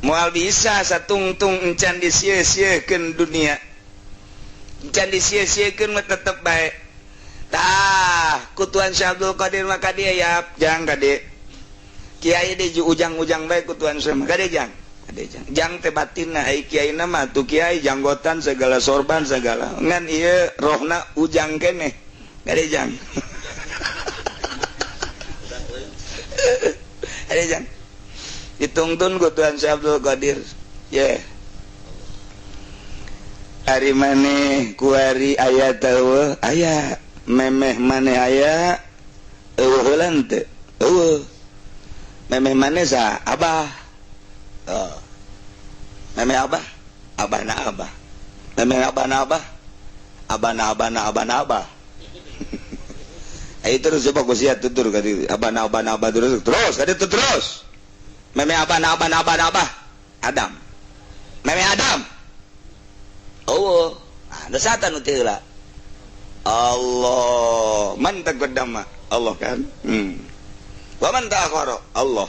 Moal bisa satungtung encan disia-siakeun dunia, encan disia-siakeun mah tetep bae. Tah, ku Tuan Syekh Abdul Qadir maka dia yap jang kade kiai di ujang-ujang bae ku Tuan Syekh mah kade jang kade jang jang teh batinna. Ai kiai mah tuh kiai janggotan segala, sorban segala, ngan ieu rohna ujang keneh. Kade jang, kade jang, ditungtun ku Tuan Syekh Abdul Qadir ye yeah. Ari maneh kuari aya teu? Aya. Memeh maneh aya euweuh heula teu? Euweuh. Memeh maneh sa? Abah. Oh. Memeh abah, abah na abah, memeh abah na abah, abah na abah na abah na abah. Ayo terus, coba ku sia tutur ka dieu. Abah na abah na abah, terus terus ka ditu terus. Memeh abah na abah na abah na abah Adam, memeh Adam oh. Ah, desatan nu teu heula Allah. Man taqaddama? Allah kan. Wa man ta'akhara? Allah.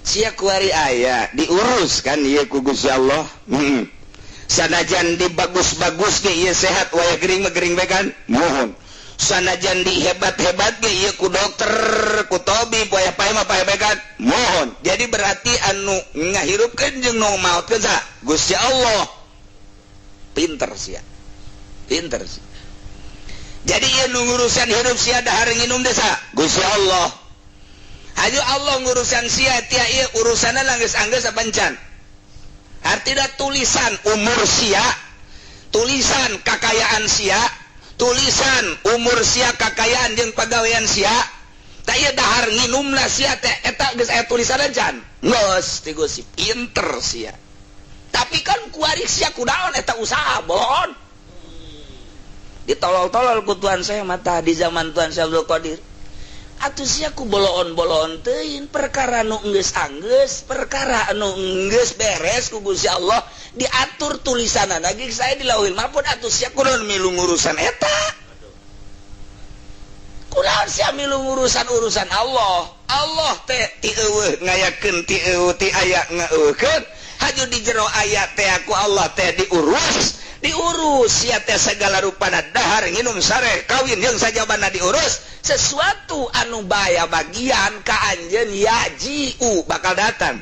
Sia kuari aya diurus kan ieu ku Gusti Allah. Sanajan dibagus-bagus ge ieu sehat, waya gering mah gering bae kan? Mohon. Sanajan dihebat-hebat ge ieu ku dokter, ku tabib, waya paeh mah paeh bae kan? Mohon. Jadi berarti anu ngahirupkeun jeung nu maotkeun saha? Gusti Allah. Pinter sia, pinter sia. Jadi ieu nu ngurusan hirup sia, dahar nginum desa Gusti Allah. Hayu Allah ngurusan sia tia ieu urusanna geus anggeus apa encan? Artinya tulisan umur sia, tulisan kakayaan sia, tulisan umur sia, kakayaan jeung pagawean sia tak ieu dahar nginumna sia teh eta geus aya tulisan encan? Geus ti Gusti. Pinter sia. Tapi kan kuari sia kunaon eta usaha bohon ditolol-tolol ku Tuan saya mata di zaman Tuan Syekh Abdul Qadir. Atuh sia ku boloon-boloon teuing perkara nu geus anggeus, perkara anu geus beres ku Gusti Allah diatur tulisanna lagi saya di Lauhil Mahfud. Atuh sia kunaon milu ngurusan eta? Kunaon sia milu ngurusan urusan Allah? Allah teh ti euweuh ngayakeun, ti euweuh, ti aya ngaeuweuhkeun. Haju di jero aya teh aku Allah teh diurus, diurus sia teh segala rupana, dahar nginum, sare, kawin jeung sajabana diurus. Sesuatu anu baya bagian ka anjeun yajiu bakal datang.